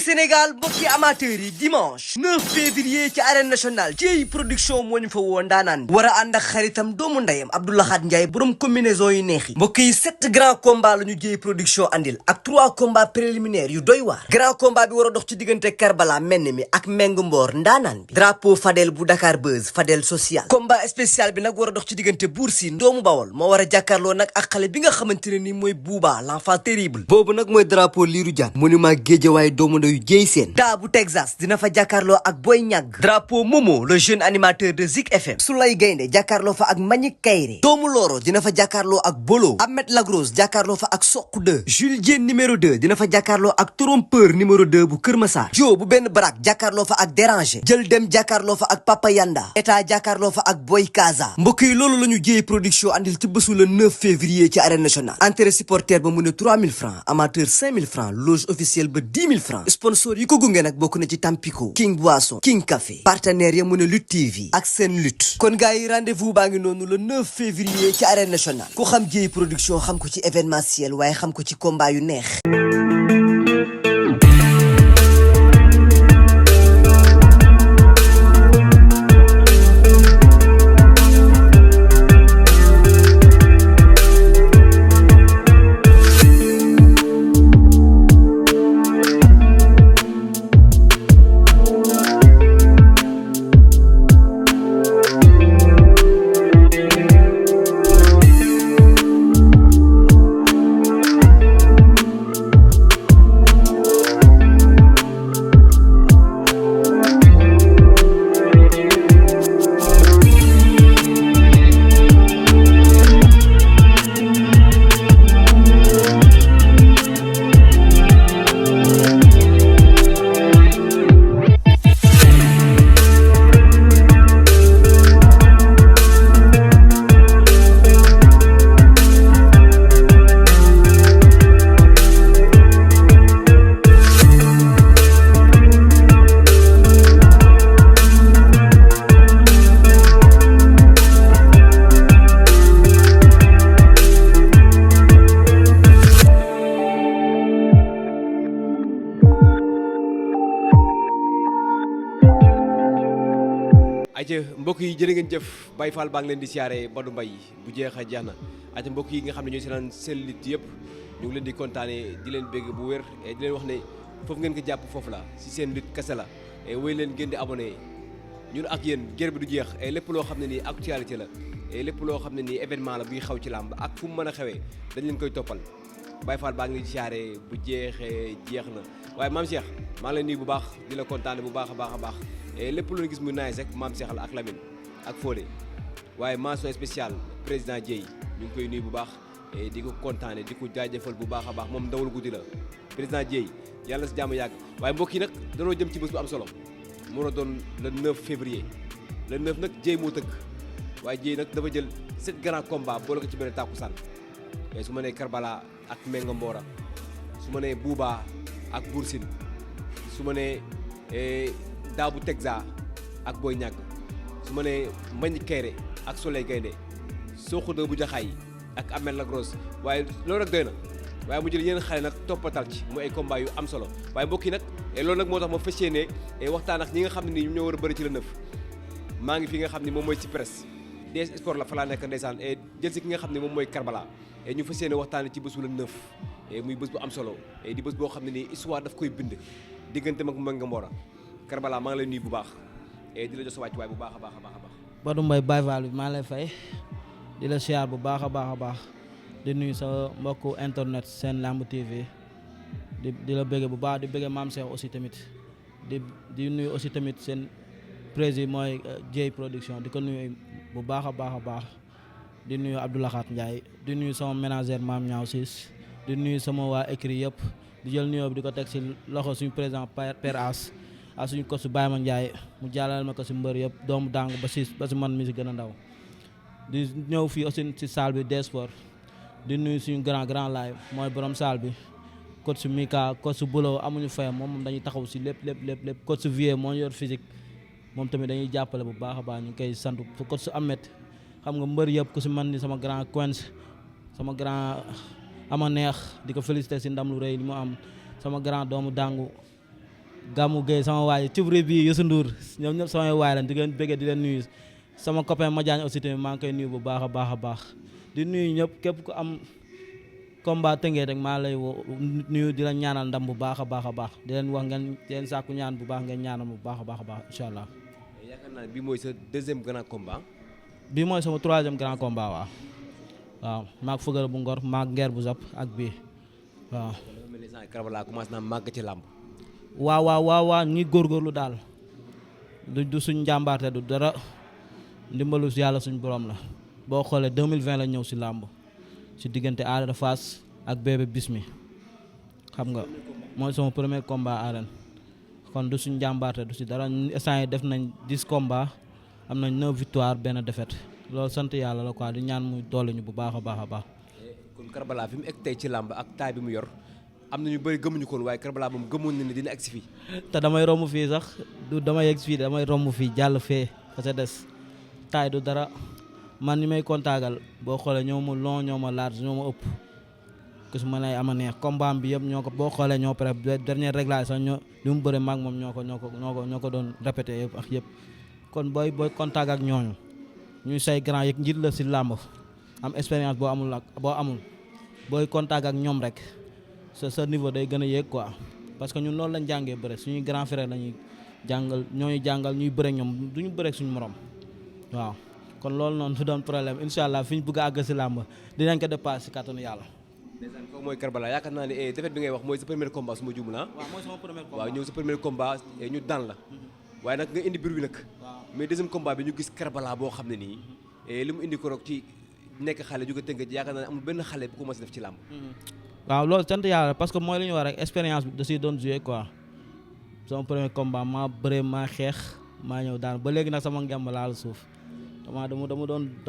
Sénégal mbokki amateurs yi dimanche 9 février ci arène nationale Dieye production moo ñu fa woo ndaanaan bi war a ànd ak xaritam doomu ndeyam Abdou Lahad Ndiaye borom combinaison yu neex yi mbokk yi 7 grands combats la ñu Dieye production andil ak 3 combats préliminaires yu doy waar grand combat bi war a dox ci diggante Karbala menn mi ak Meng Mboor ndaanaan bi drapeau Fadel bu Dakar Buzz Fadel social combat spécial bi nag war a dox ci diggante Bour Sine doomu Bawol moo war a jàkkaarloo nag ak xale bi nga xamante ne ni mooy Bouba l'enfant terrible boobu nag mooy drapeau Lirou Diane monument Guédiawaye doomu yu Dieye Sène daa bu Texas dina fa jàkkaarloo ak Boy Niang drapeau Momo le jeune animateur de Zik FM Soulay Gaynde jàkkaarloo fa ak Mbagnick Kaïré doomu Loro dina fa jàkkaarloo ak Bolo Ahmed Lagros jàkkaarloo fa ak Sokh 2 Jules Diène numéro 2 dina fa jàkkaarloo ak Trompeur numéro 2 bu Kër Massar Jo bu benn barak jàkkaarloo fa ak Déranger jël dem jàkkaarloo fa ak Papa Yanda État jàkkaarloo fa ak Boy Kaza mbokk yi loolu la ñu Dieye production andil ci bésu le 9 février ci arène nationale entrée supporter ba mu ne 3000 francs amateur 5000 francs loge officielle ba 10 000 francs sponsor yi ko gunge nag bokk na ci Tampico King Boisson King Café partenaire ya mu ne Lutte TV ak seen lutte kon gars yi rendez-vous baa ngi noonu le 9 février ci arène nationale ku xam Dieye production xam ko ci événementiel waaye xam ko ci combat yu neex mbokk yi jërë ngeen jëf Baye Fall baa ngi leen di siyaare Badou Mbaye bu jeex a jeex na aca mbokk yi nga xam ne ñooy seenaan seen lit yëpp ñu ngi leen di kontaane di leen bégg bu wér di leen wax ne foofu ngeen ko jàpp foofu la si seen lit kese la wéy leen ngeen di abonné ñun ak yéen guerre bi du jeex lépp loo xam ne nii actualité la lépp loo xam ne nii événement la buy xaw ci làmb ak fu mu mën a xewee dañ leen koy toppal Baye Fall baa ngi leen di siyaare bu jeexee jeex na waaye maam Cheikh maa ngi leen nuyu bu baax di la kontaane bu baax a baax a baax lépp lu gis muy naaj rek maam Cheikh la ak Lamine ak Fodé waaye mention spéciale président Dieye ñu ngi koy nuyu bu baax di ko kontaane di ko jaajëfal bu baax a baax moom ndawal guddi la président Dieye yàlla na si jàmm yàgg waaye mbokk yi nag danoo jëm ci bés bu am solo mu a doon le 9 février le 9 nag Dieye moo tëgg waaye Dieye nag dafa jël 7 grands combats boole ko ci benn tàkkusaan su ma nee Karbala ak Meng Mboora su ma nee Bouba ak Bour Sine su ma nee daa bu Texas ak Boy Niang su ma nee Mbagnick Kaïré ak Souley Gaynde Sokh 2 bu Jaxaay ak Ahmed Lagros waaye loolu nag doy na waaye mu jël yeneen xale nag toppatal ci mu ay combat yu am solo waaye mbokk yi nag loolu nag moo tax ma fas yéene waxtaan ak ñi nga xam ne nii ñoom ñoo war a bëri ci la 9 maa ngi fi nga xam ne moom mooy ci presse DS Sport la fa laa nekk ndeysaan jël si ki nga xam ne moom mooy Karbala ñu fas yéene waxtaan ci bésu la 9 muy bés bu am solo di bés boo xam ne nii histoire daf koy bind diggante mag Meng Mboora Karbala maa ngi lay nuyu bu baax di la jox sa wàccuwaay bu baax a baax a baax a baax. Badou Mbaye Baye Fall bi maa lay fay di la siyaar bu baax a baax a baax di nuyu sa mbokku internet seen lamb TV di la bëgge bu baax di bëgge maam Cheikh aussi tamit di nuyu aussi tamit seen président mooy Dieye production di ko nuyu bu baax a baax a baax di nuyu Abdou Lahad Ndiaye di nuyu sama ménagère maam Ñaaw Siis di nuyu sama waa écrit yëpp di jël nuyoo bi di ko teg si loxo suñu président Père As ak suñu ko su Baye Ma Ndiaye mu jàllale ma ko si mbër yëpp doomu dàng ba si man mi si gën a ndaw di ñëw fii aussi si salle bi DS Sport di nuyu suñu grand live mooy borom salle bi coach su Mika coach su Bulo amuñu fayam moom dañuy taxaw si lépp coach su Vieux moo yor physique moom tamit dañuy jàppale bu baax a baax ñu ngi koy sant coach su Ahmed xam nga mbër yëpp ku si man ni sama grand Quench sama grand ama neex di ko félicité si ndam lu rëy li mu am sama grand doomu dàngu Gamou Gueye sama waay Cubri bi Youssou Ndour ñoom ñëpp samay waay lañ di leen bëgg di leen nuyu sama copain Madiagne aussi tamit maa ngi koy nuyu bu baax a baax a baax di nuyu ñëpp képp ku am combat tëngee rek maa lay nuyu di la ñaanal ndam bu baax a baax a baax di leen wax ngeen di leen sàkku ñaan bu baax ngeen ñaanal bu baax a baax a baax incha allah. yaakaar naa ne bii mooy sa deuxième grand combat. bii mooy sama troisième grand combat waaw maag fëgër bu ngor maag ngeer bu zap ak bii waaw. dafa mel ni sànq Karbala commencé naa màgg ci làmb. waaw ñi góorgóorlu daal du suñ njàmbaarte du dara ndimbalu si yàlla suñ borom la boo xoolee 2020 la ñëw si làmb si diggante Ada Fass ak Bébé Bismi xam nga mooy sama premier combat arène kon du suñ njàmbaarte du si dara instant yi def nañ 10 combats am nañ 9 victoire benn défaite loolu sant yàlla la quoi di ñaan muy dolli ñu bu baax a baax a baax. kon Karbala fi mu egg tey ci làmb ak taay bi mu yor am na ñu bëri gëmuñu koon waaye Karbala moom gëmoon na ne dina egg si fii. te damay romb fii sax du damay egg fii damay romb fii jàll fee fa ca des taay du dara man ñi may kontaagal boo xoolee ñoo ma long ñoo ma large ñoo ma ëpp que su ma lay ama neex combat bi yëpp ñoo ko boo xoolee ñoo pare dernier réglage sax ñoo li mu bëre maag moom ñoo ko doon répété yëpp ak yëpp kon booy contact ak ñooñu ñuy say grand yëg njiit la si làmb am expérience boo amul booy contact ak ñoom rek sa niveau day gën a yéeg quoi parce que ñun loolu lañ jàngee bëre suñuy grand frère lañuy jàngal ñuy bëre ñoom duñu bëre suñu morom waaw kon loolu noonu du doon problème incha allah fi ñu bëgg a àgg si làmb dinañ ko dépassé si kàttanu yàlla. ndeysaan kooku mooy Karbala yaakaar naa ne défaite bi ngay wax mooy sa premier combat su ma juumul ah. waaw mooy sama premier combat waaw ñëw sa premier combat ñu daan la. waaye nag nga indi biir bi nag. mais deuxième combat bi ñu gis Karbala boo xam ne nii li mu indi ko rek ci nekk xale ju ko tënk yaakaar naa ne amul benn xale bu ko mos a def ci làmb. waaw loolu sant yàlla parce que mooy li ñu wax rek expérience bi da siy doon joué quoi sama premier combat maa bëree maa xeex maa ñëw daan ba léegi nag sama ngemb laal suuf dama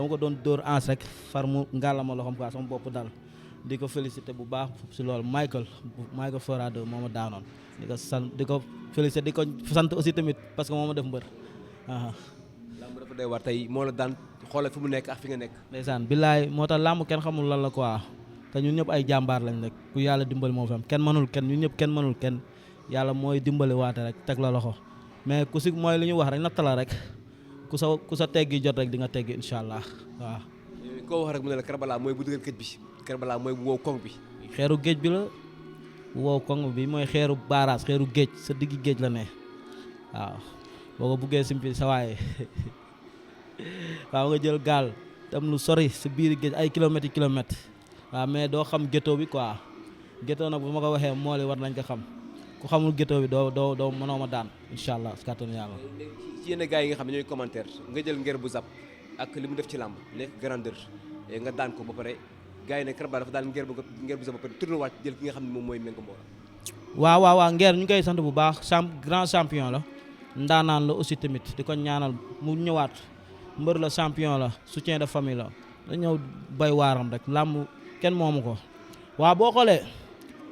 ko doon dóor ans rek far mu ngàlla ma loxoom quoi sama bopp dal di ko félicité bu baax si loolu Michael Forado moo ma daanoon di ko félicité di ko sant aussi tamit parce que moo ma def mbër. làmb dafa doy war tey moo la daan xoolal fi mu nekk ak fi nga nekk. ndeysaan billaay moo tax làmb kenn xamul lan la quoi te ñun ñëpp ay jàmbaar lañ rek ku yàlla dimbali moo fi am kenn mënul kenn ñun ñëpp kenn mënul kenn yàlla mooy dimbali waate rek teg la loxo mais ku si mooy li ñu wax rek natt la rek ku sa teggi jot rek di nga teggi incha allah waaw. koo wax rek mu ne la Karbala mooy bu dëgër këj bi Karbala mooy bu wow koŋ bi. xeeru géej bi la bu wow koŋ bi mooy xeeru baaraas xeeru géej sa diggi géej la ne waaw boo ko buggee simpi sa waaye waaw nga jël gaal tam lu sori sa biir géej ay kilomètres waaw mais doo xam ghetto bi quoi ghetto nag bu ma ko waxee mool yi war nañ ko xam ku xamul ghetto bi doo mënoo ma daan incha allah si kàttanu yàlla. ci yenn gars yi nga xam ne ñooy commentaire nga jël ngeer bu zap ak li mu def ci làmb nekk grandeur nga daan ko ba pare gars yi ne Karbala dafa daan ngeer bu zap ba pare tourné waat jël ki nga xam ne moom mooy Mengo Mbora. waaw ngeer ñu koy sant bu baax grand champion la ndaanaan la aussi tamit di ko ñaanal mu ñëwaat mbër la champion la soutien de famille la da ñëw bay waaram rek làmb kenn moomu ko waaw boo xoolee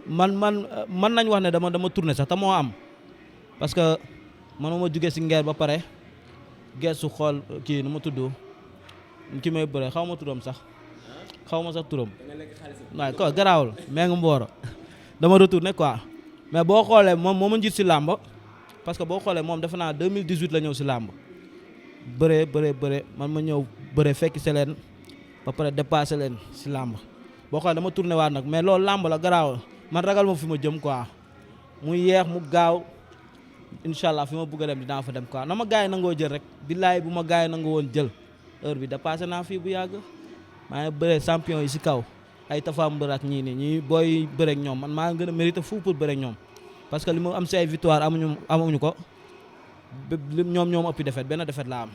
man nañ wax ne dama tourné sax te moo am parce que man ma jugee si ngeer ba pare geesu xool kii nu ma tudd ki may bëre xaw ma turam sax xaw ma sax turam waaye ko garaawul Mengo Mbora dama retourné quoi mais boo xoolee moom moo ma njiit si làmb parce que boo xoolee moom defe naa 2018 la ñëw si làmb bëree man ma ñëw bëree fekk si leen ba pare dépassé leen si làmb boo xoolee dama tourné waat nag mais loolu làmb la garaawul man ragal ma fi ma jëm quoi mu yeex mu gaaw incha allah fi ma bëgg a dem dinaa fa dem quoi na ma gars yi nangoo jël rek billaay bu ma gars yi nangoo woon jël heure bi dépassé naa fii bu yàgg maa ngi bëree champion yi si kaw ay Tafa Mbër ak ñii nii ñuy booy bëre ak ñoom man maa ngi gën a mérité fu pour bëre ak ñoom parce que li mu am si ay victoire amuñu ko ñoom ëppi defet benn defet la am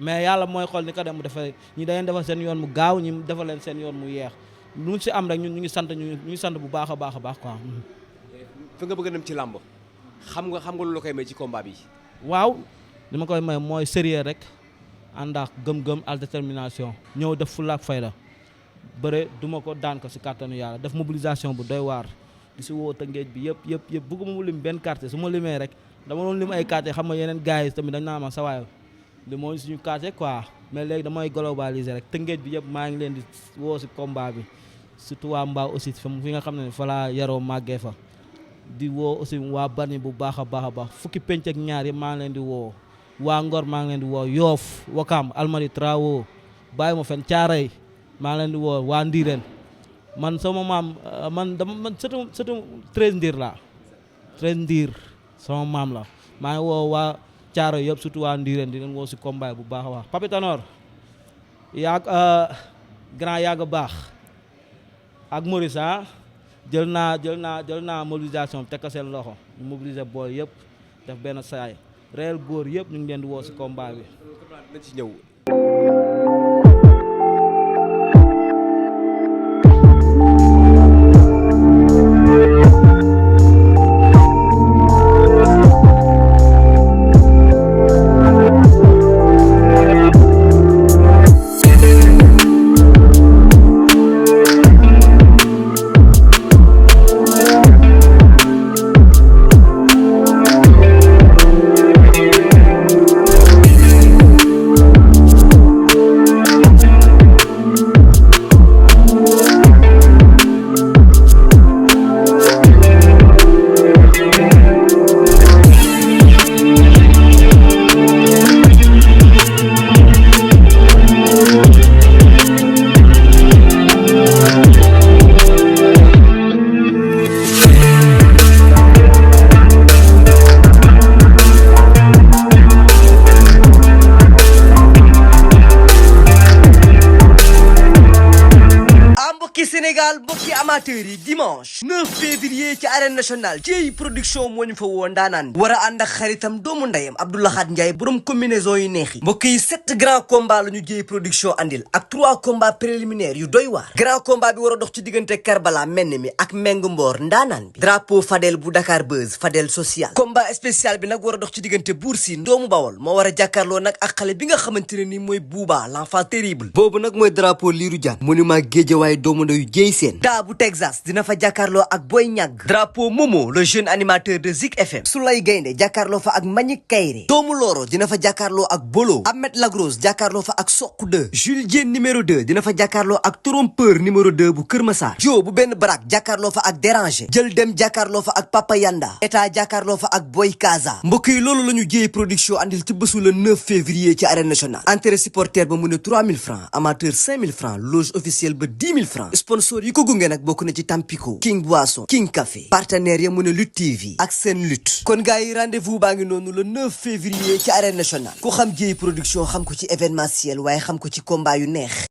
mais yàlla mooy xool ni ko dem mu defee ñi da leen defal seen yoon mu gaaw ñi defal leen seen yoon mu yeex lu mu si am rek ñun ñu ngi sant bu baax a baax quoi. fi nga bëgg a dem ci làmb xam nga lu la koy may ci combat bi. waaw li ma koy may mooy sérieux rek ànd ak gëm-gëm ak détermination ñëw def fulla ak fayda bëre duma ko daan ko si kàttanu yàlla def mobilisation bu doy waar di si woo Tëngéej bi yëpp bëgguma mu lim benn quartier su ma limee rek dama doon lim ay quartier xam nga yeneen gars yi tamit dañ naa ma sa waay li mooy suñu quartier quoi mais léegi damay globaliser rek Tëngéej bi yëpp maa ngi leen di woo si combat bi surtout waa Mbao aussi fi nga xam ne fa laa yaroo màggee fa di woo aussi waa Bargny bu baax a baax fukki penc ak ñaar yëpp maa ngi leen di woo waa Ngor maa ngi leen di woo Yoof Wakam Almadi Trawo bàyyi ma fen Caaray maa ngi leen di woo waa Ndiireen man sama maam man surtout 13 Ndiir laa 13 Ndiir sama maam la maa ngi woo waa Caaray yëpp surtout waa Ndiireen di leen woo si combat bu baax a baax Papi Tanor yaag grand yàgg baax ak Maurice jël naa mobilisation bi teg ko seen loxo ñu mobiliser booy yëpp def benn saay réel góor yëpp ñu ngi leen di woo si combat bi. nañ ci ñëw. Sénégal mbokki amateurs yi dimanche 9 février ci arène nationale Dieye production moo ñu fa woo ndaanaan war a ànd ak xaritam doomu ndeyam Abdou Lahad Ndiaye borom combinaison yu neex yi mbokk yi 7 grands combats la ñu Dieye production andil ak 3 combats préliminaires yu doy waar grand combat bi war a dox ci diggante Karbala menn mi ak Meng Mboor ndaanaan bi drapeau Fadel bu Dakar Buzz Fadel social combat spécial bi nag war a dox ci diggante Bour Sine doomu Bawol moo war a jàkkaarloo nag ak xale bi nga xamante ne ni mooy Bouba l'enfant terrible boobu nag mooy drapeau Lirou Diane monument Guédiawaye doomu ndeyu Dieye Sène daa bu Texas dina fa jàkkaarloo ak Boy Niang drapeau Momo le jeune animateur de Zik FM Soulay Gaynde jàkkaarloo fa ak Manick Kayre doomu Loro dina fa jàkkaarloo ak Bolo Ahmed Lagros jàkkaarloo fa ak Sokh 2 Jules Diène numéro 2 dina fa jàkkaarloo ak Trompeur numéro 2 bu Kër Massar Jo bu benn barak jàkkaarloo fa ak Déranger jël dem jàkkaarloo fa ak Papa Yanda état jàkkaarloo fa ak Boy Kaza mbokk yi loolu la ñu Dieye production andil ci bésu le 9 février ci arène nationale entrée supporter ba mu ne 3000 francs amateur 5000 francs loge officielle ba 10 000 francs sponsor yi ko gunge nag bokk na ci Tampico King Boisson King Café partenaire ya mu ne Lutte TV ak seen lutte kon gars yi rendez-vous baa ngi noonu le 9 février ci arène nationale ku xam Dieye production xam ko ci événementiel waaye xam ko ci combat yu neex